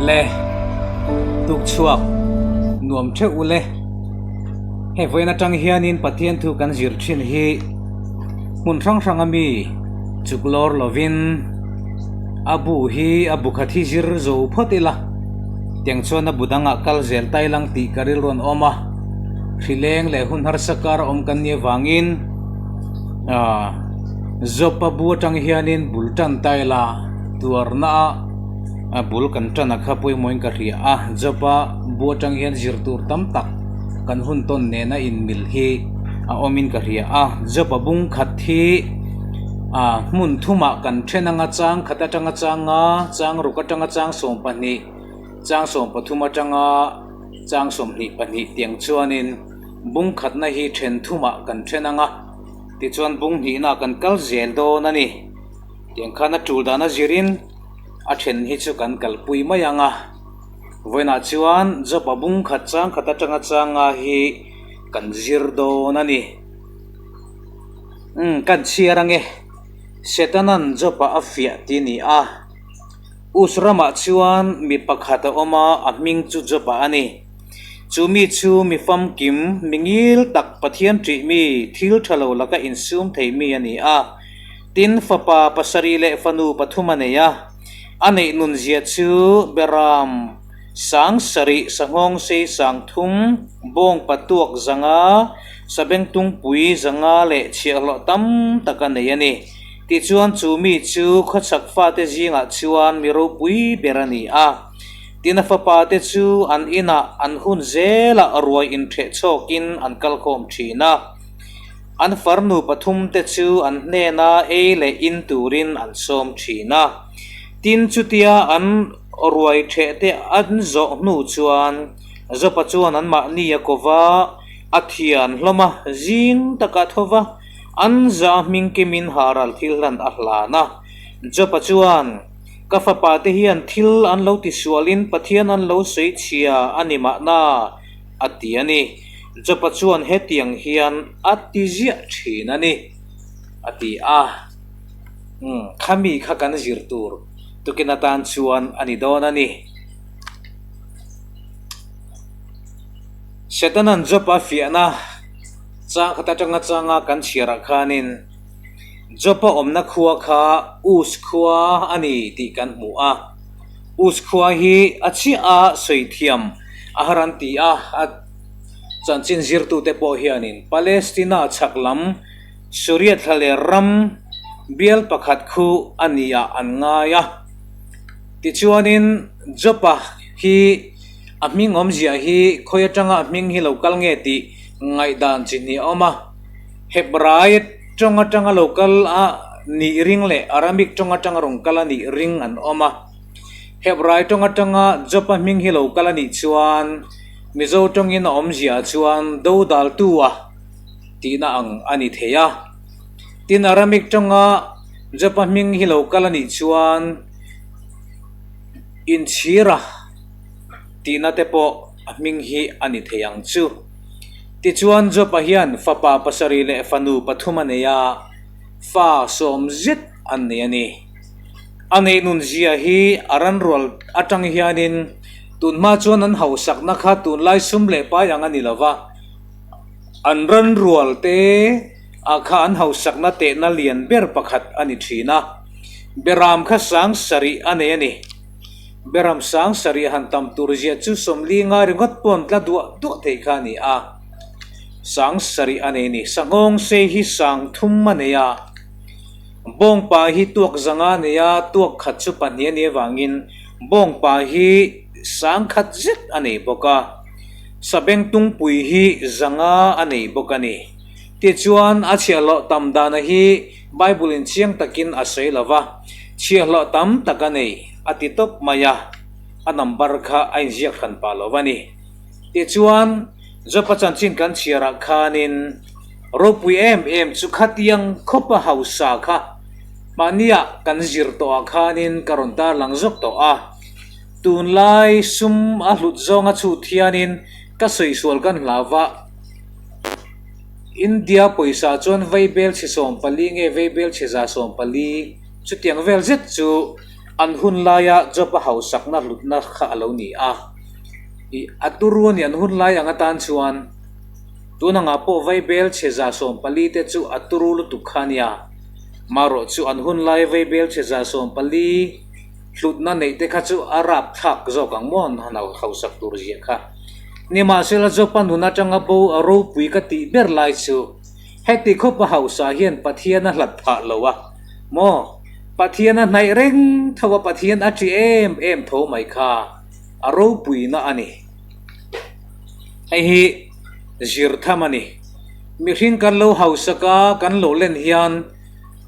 Le tuk chhuak nuam theuh ule. Hei vawiin atang hianin Pathian thu kan zir thin hi hmun hrang hrang a mi chuk lawr lovin a bu hi a bu khat hi zir zo phawt ila tiang chuan a bu dangah kal zel tai lang tih ka rilru an awm a, hrileng leh hun harsa kar a awm kan nih avangin aaa Job a bu atang hianin bul tan ta ila tuarna a a bul kan tan a kha pawimawhin ka hria a, Job a bu atang hian zir tur tam tak kan hun tawn nena inmil hi a awmin ka hria a, Job a bung khat hi ah hmun thumah kan then anga chang khat atanga changa chang ruk atanga chang 12 chang 13 atanga chang 22 tiang chuanin bung khatna hi then thumah kan then anga tichuan bung hnihna kan kal zel dawn a ni tiang khan a tul dan a zirin a then hi chu kan kalpui mai anga vawiinah chuan Job a bung khat chang khat atanga changa hi kan zir dawn a ni. Umm kan chhiar ange Setanan Job-a a fiah ti a ni a. Us ramah chuan mi pakhat a awm a, a hming chu Job-a a ni. Chu mi chu mi famkim, mi ngil tak, Pathian ṭih mi, thil ṭha lo laka insum thei mi a ni a. Tin, fapa pasarih leh fanu pathum a nei a. A neih nunzia chu Beram sang sarih, sanghawng sei sang thum, bawng patuak zanga, Sabengtungpui zanga leh chhiahhlawh tam tak a nei a ni. Tichuan chu mi chu khawchhak fate zingah chuan mi ropui ber a ni a. Tin a fapa te chu an inah an hun zelah ruai intheh chhawkin an kalkhawm thin a. An farnu pathum te chu an hnena ei leh in turin an sawm thin a. Tin chutia an ruai theh te an zawh hnu chuan Jopa chuan anmahni a ko va. A thian hlawm a, zing taka tho va, an za hming kimin haral thil hlan a hlan a. Job-a chuan, Ka fapa te hian thil an lo tisualin Pathian an lo sawi chhia a ni mahna, a ti a ni. Job-a chuan hetiang hian a ti ziah thin a ni, a ti a. Umm, khami kha kan zir tur tukin atan chuan a ni dawn a ni. Setanan Job-a fiahna chang khat atanga changa kan chhiarah khanin Job-a awmna khua kha Uz khua a ni tih kan hmu a. Uz khua hi a chiah a sawi thiam a har an ti a, a chanchin zirtute pawh hianin Palestina chhak lam Suria thlaler ram bial pakhat khu a ni ah an ngai a. Tichuanin Job-a hi A hming awmzia hi khawi atanga a hming hi lo kal nge tih ngaihdan chi hnih a awm a. Hebrai tawng atanga lo kal a nih ring leh Aramic tawng atanga rawn kal a nih ring an awm a. Hebrai tawng atanga Job-a hming hi lo kal a nih chuan Mizo tawngin a awmzia chuan Dodaltu-a tihna ang a ni thei a. Tin, Aramic tawnga Job-a hming hi lo kal a nih chuan Inchhira. Tihna te pawh a hming hi a ni thei ang chu. Tichuan Job-a hian fapa pasarih leh fanu pathum a nei a, fa sawm zet an nei a ni. A neih nun zia hi a ranrual atang hianin tunhma chuan an hausakna kha tunlai sum leh pai ang a ni lo va, an ranrual te ah kha an hausakna tehna lian ber pakhat a ni thin a. Beram kha sang sarih a nei a ni. Beram sang sarih han tam tur zia chu 40 ngai ringawt pawh an tla duah duah thei kha a ni a. Sang sarih a nei ni. Sanghawng sei hi sang thum a nei a. Bawngpa hi tuak zanga a nei a, tuak khat chu pahnih a nih avangin bawngpa hi sang khat zet a nei bawk a. Sabengtungpui hi zanga a nei bawk a ni. Tichuan a chhiahhlawh tam dana hi Bible in chiang takin a sawi lo va, chhiahhlawh tam tak a nei, a ti tawp mai a, a number kha a inziak hran pah lo va ni. Tichuan, Job-a chanchin kan chhiarah khanin ropui em em chu khatiang khawpa hausa kha mahnia kan zir tawhah khanin ka rawn tarlang zawk tawh a. Tunlai sum a hlut zawnga chhut hianin ka sawi sual kan hlau va. India pawisa chuan vaibel chhe 14 nge vaibel chhe 140 chutiang vel zet chu An hun laia Job-a hausakna hlutna kha a lo ni a. Ih, a turu a ni an hun lai ang atan chuan tun angah pawh vaibel chhe 140 te chu a turu lutuk kha a nia. Marawh chu an hun lai vaibel chhe 140 hlutna neih te kha chu a rap thlak zawk ang maw an han hausak tur zia kha. Nimahsela Job-a nun atanga bo a ropui ka tih ber lai chu heti khawpa hausa hian Pathian a hlat phah lo a maw? Pathian a hnaih reng tho a, Pathian a ṭi em em tho mai kha a ropuina a ni. Hei hi zir tham a ni. Mihring kan lo hausak a, kan lo len hian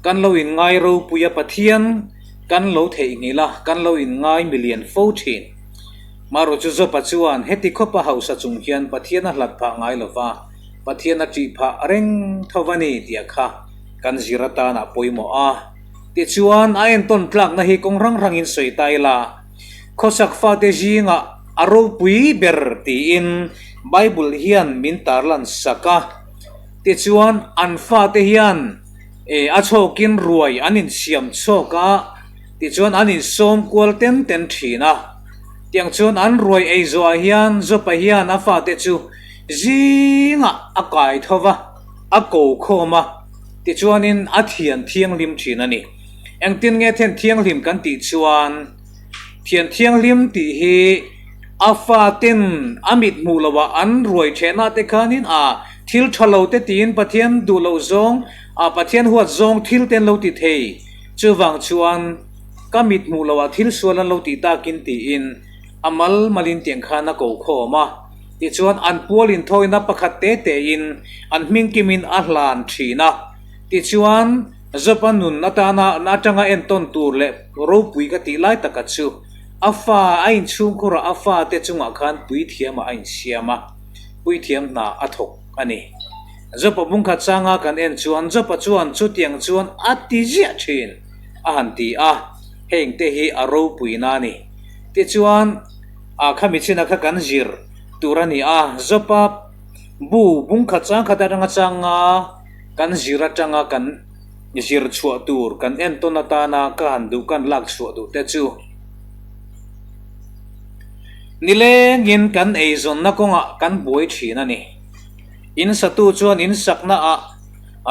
kan lo inngai ropui a, Pathian kan lo theihnghilh a, kan lo inngai milian fo thin. Marawh chu Job-a chuan heti khawpa hausa chung hian Pathian a hlat phah ngai lo va, Pathian a ṭih phah reng tho a ni tih kha kan zir atan a pawimawh a. Tichuan, a entawn tlakna hi kawng hrang hrangin sawi ta ila, khawsak fate zingah a ropui ber tiin Bible hian min tarlan sak a. Tichuan, an fate hian a chhawkin ruai an insiam chhawk a, tichuan an insawm kual ten ten thin a. Tiang chuan an ruai ei zawhah hian Jopa hian a fate chu zingah a kai tho va, a ko khawm a, tichuanin a thian thianghlim thin a ni. Engtin nge thian thianghlim kan tih chuan, thian thianghlim tih hi a faten a mit hmuh loah an ruai thehnah te khanin a thil tha lo te tiin Pathian duh loh zawng, a Pathian huat zawng thil te an lo ti thei. Chuvang chuan ka mit hmuh loah thil sual an lo tih takin tiin a mal malin tiang khan a ko khawm a. Tichuan, an pual inthawina pakhat te tein an hming kimin a hlan thin a. Tichuan, Job-a nun atana atanga entawn tur leh ropui ka tih lai taka chu, a fa a inchhungkhurah a fate chungah khan puithiamah a insiam a, puithiam hna a thawk a ni. Job-a bungkhat changa kan en chuan Job-a chuan chutiang chuan a ti ziah thin a han ti a, hengte hi a ropuina a ni. Tichuan, Ah khami chin a kha kan zir tur a ni a, Zopa bu bungkhat changkhat atanga changa kan zir atanga kan zir chhuah tur kan entawn atana ka han duh kan lak chhuah duh te chu nilengin kan eizawnna kawngah kan buai thin a ni. In satu chuan in sakna ah,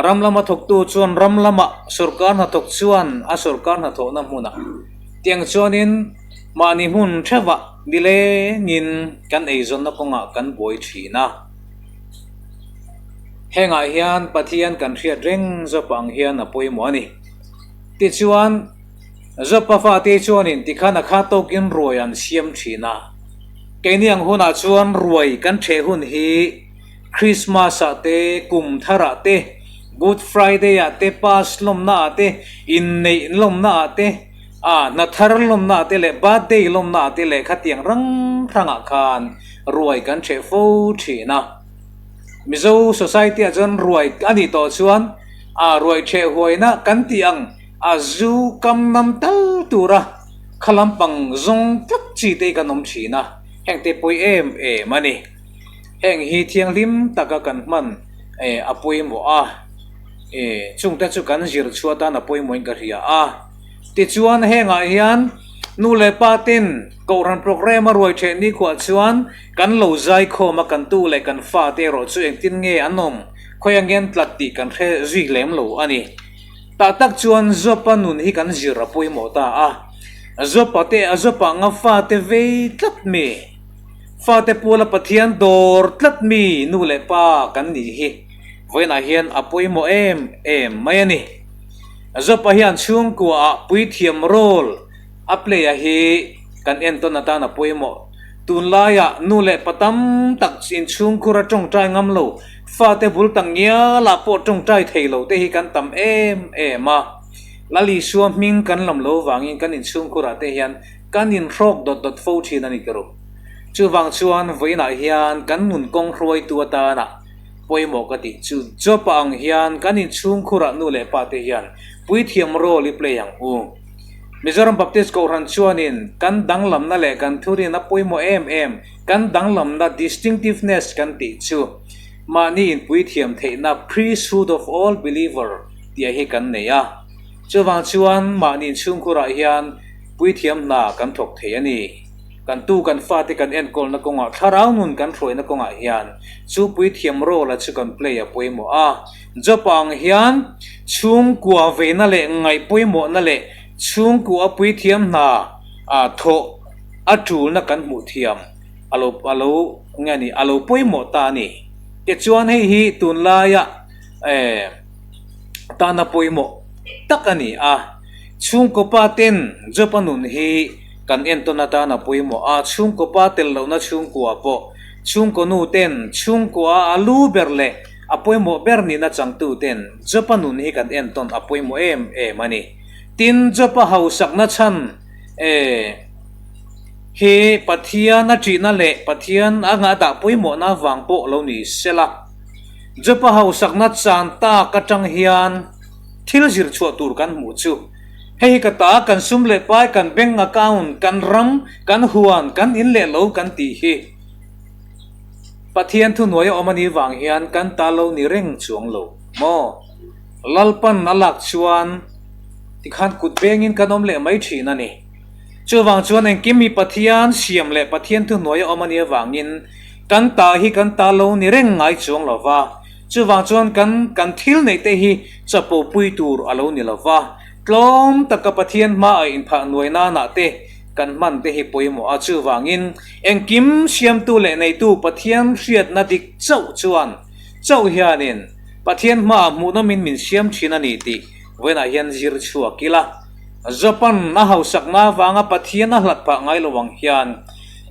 ram lama thawktu chuan ram lamah, sawrkar hnathawk chuan a sawrkar hnathawhna hmunah tiang chuanin Mahni hmun theuhah nilengin kan eizawnna kawngah kan buai thin a. Hengah hian Pathian kan hriat reng Job ang hian a pawimawh a ni. Tichuan, Job-a fate chuanin tikhan a kha tawkin ruai an siam thin a. Keini ang hunah chuan ruai kan theh hun hi Christmas-ah te, kum tharah te, Good Friday-ah te, Pass lawmnaah te, inneih lawmnaah te, A hna thar lawmna te leh birthday lawmna te leh khatiang rang hrangah khan ruai kan hreh fo thin a. Mizo society ah chuan ruai a nih tawh chuan a ruai hreh huaina kan tih ang a zu kam nam tal tura kha lampang zawng tlat chi te hi kan awm thin a, heng te pawi em em a ni. Heng hi thianghlim taka kan hman a pawimawh a, chungte chu kan zir chhuah atan a pawimawhin ka hria a. Tichuan hengah hian nu leh pa ten Kohhran programme a ruai theh nikhuah chuan kan lo zai khawm a, kan tu leh kan fa te erawh chu engtin nge an awm, khawi angen tlat tih kan hre zui lem lo a ni. Tah tak chuan Job-a nun hi kan zir a pawimawh ta a, Job-a te a Job-a anga fate vei tlat mi, fate puala Pathian dawr tlat mi nu leh pa kan nih hi vawiinah hian a pawimawh em em mai a ni. Zopa hian chhungkuaah puithiam role a play a hi kan entawn atan a pawimawh. Tunlaiah nu leh pa tam tak inchhungkhur a tawngtai ngam lo, fate bul tak ngialah pawh tawngtai thei lo te hi kan tam em em a. Lal Isua hming kan lam lo vangin kan inchhungkhurah te hian kan inhrawk dawt dawt fo thin a ni tiro. Chuvang chuan vawiinah hian kan nun kawng hruaitu atana Pawimawh ka tih chu Job-a ang hian kan inchhungkhurah nu leh pa te hian puithiam role i play ang u. Mizoram Baptist Kohhran chuanin kan danglamna leh kan thurin a pawimawh em em, kan danglamna distinctiveness kan tih chu mahni inpuithiam theihna priesthood of all believer tih hi kan nei a. Chuvang chuan mahni inchhungkhurah hian. Puithiam hna kan thawk thei a ni. Kan tu kan fate kan enkawlna kawngah thlarau nun kan hruaina kawngah hian chu puithiam role-a chu kan play a pawimawh a. Job-a ang hian chhungkua veina leh ngaih pawimawhna leh chhungkua puithiam hna thawh a tulna kan hmuh thiam a lo a lo nge ni a lo pawimawh ta a ni. Tichuan hei hi tunlaia eh tana pawimawh tak a ni a. Chhungkaw pa ten Job-a nun hi kan entawn atan a pawimawh a, chhungkaw pa tel lohna chhungkua pawh chhungkaw nu ten chhungkua a lu ber leh a pawimawh ber nihna changtu ten Job-a nun hi kan entawn a pawimawh em em a ni. Tin, Job-a hausakna chhan eh hi Pathian a ṭihna leh Pathian a ngah dah pawimawhna avang pawh lo ni sela, Job-a hausakna chan tak aṭang hian, Thil zir chhuah tur kan hmuh chu hei hi ka ta, kan sum leh pai, kan bank account, kan ram, kan huan, kan in leh lo kan tih hi Pathian thuhnuai a awm a nih vang hian kan ta lo ni reng chuang lo maw? Lalpan a lak chuan tikhan kut bengin kan awm leh mai thin a ni. Chuvang chuan engkim hi Pathian siam leh Pathian thuhnuai a awm a nih avangin kan ta hi kan ta lo ni reng ngai chuang lo va. Chuvang chuan kan kan thil neih te hi chapo pui tur a lo ni lo va, tlawm taka Pathian hmaah inphah nuai nanah te kan hman te hi pawimawh a. Chuvangin engkim siamtu leh neitu Pathian hriatna dik chauh chuan chauh hianin Pathian hmaah hmuhnawmin min siam thin a ni tih vawiinah hian zir chhuak ila. Japan a hausakna avanga Pathian a hlat phah ngai lo ang hian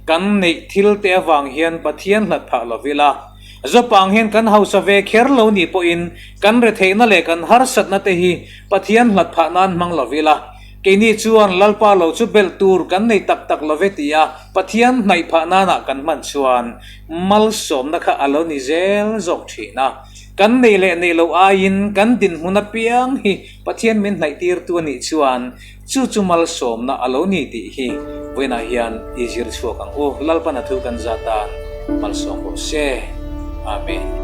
kan neih thil te avang hian Pathian hlat phah lo ila. Zawpang hian kan hausa ve kher lo nih pawhin kan retheihna leh kan harsatna te hi Pathian hlat phah nan hmang lo ila, keini chuan Lalpa lo chu belh tur kan nei tak tak lo ve tia Pathian hnaih phah nanah kan hman chuan malsawmna kha a lo ni zel zawk thin a. Kan nei leh neih loh aiin kan dinhmun apiang hi Pathian min hnaih tirtu a nih chuan Chu chu malsawmna a lo ni tih hi vawiinah hian i zir chhuak ang u. Lalpan a thu kan zat tan malsawm rawh se. Amen.